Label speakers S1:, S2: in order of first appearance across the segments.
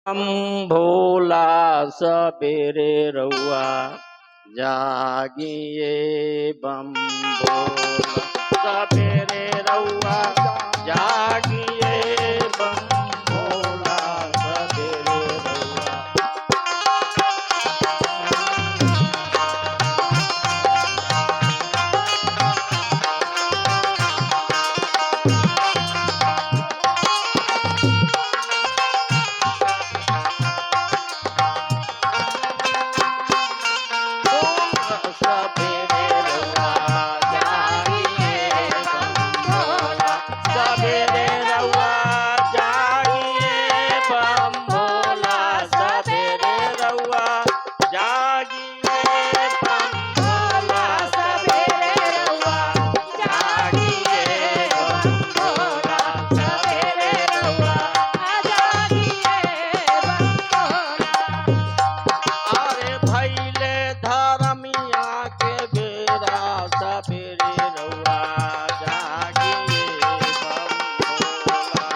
S1: हम भोला सबेरे रउआ जागिए बम भोला सबेरे रउआ जागिए बम भोला सबेरे रउआ। सबेरे रउआ जागिए बम भोला सबेरे रउआ जागिए बम भोला सबेरे रउआ जागिए बम भोला
S2: सबेरे रउआ
S1: जागिए बम भोला
S2: सबेरे रउआ जागिए बम भोला।
S1: अरे भैले धरमिया के बेरा सबेरे रउआ जागिए बम भोला।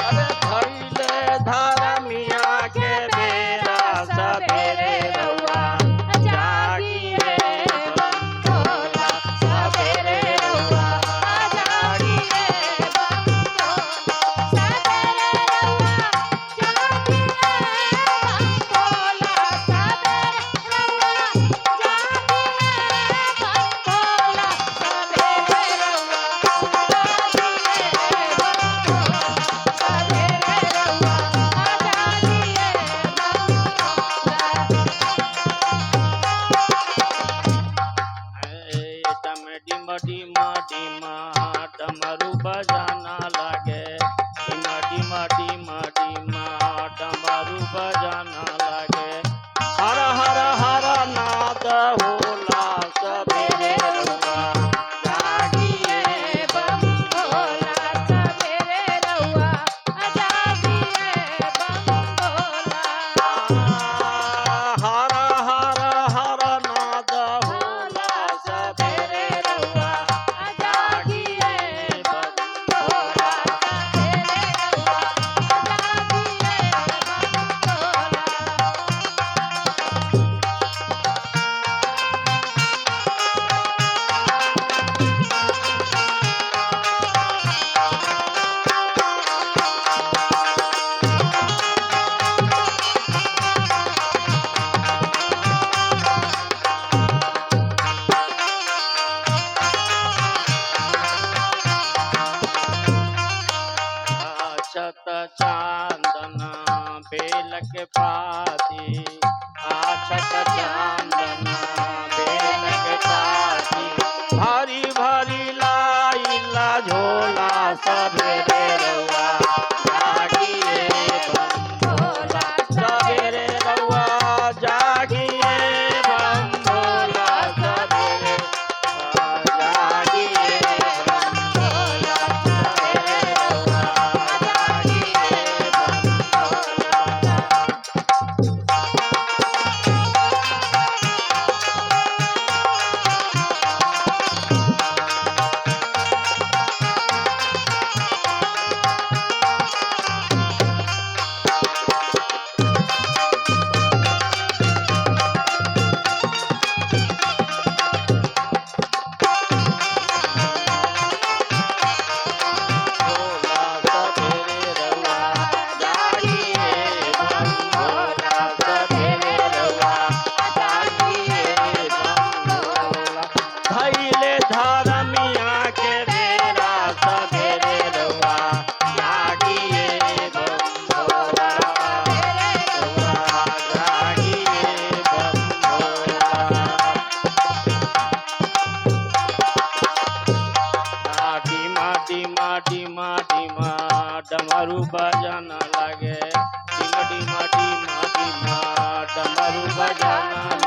S1: अरे भैले धरमिया के बेरा सबेरे रउआ
S2: जागिए बम भोला सबेरे रउआ जागिए बम भोला सबेरे रउआ जागिए बम भोला सबेरे रउआ जागिए बम भोला सबेरे रउआ जागिए बम भोला सबेरे रउआ जागिए बम भोला।
S1: डम डिम डिम डिम डमरू बजाना लागे डिम डिम डिम डिम डमरू बजाना लागे हर हर हर नाद होला सबेरे रउआ जागिए
S2: बम भोला सबेरे रउआ जागिए बम भोला।
S1: हर हर हर नाद होला सबेरे रउआ
S2: जागिए बम भोला सबेरे रउआ जागिए बम भोला।
S1: अक्षत चांदना बेलक पाती अक्षत चांदना बेलक पाती भारी भारी लाइला झोला सबेरे रउआ जागिए बम
S2: भोला
S1: सबेरे रउआ जागिए बम भोला सबेरे जागिए बम
S2: भोला सबेरे रउआ जागिए बम भोला।
S1: भोला सबेरे रउआ जागिए बम भोला सबेरे रउआ जागिए बम भोला। धैले धरमिया के बेरा सबेरे रउआ जागिए बम भोला रउआ जागिए बम भोला। डिमा डिमा डिमा डिमा डमरू बजाना लागे डिमा डिमा डिमा डिमा डमरू बजाना।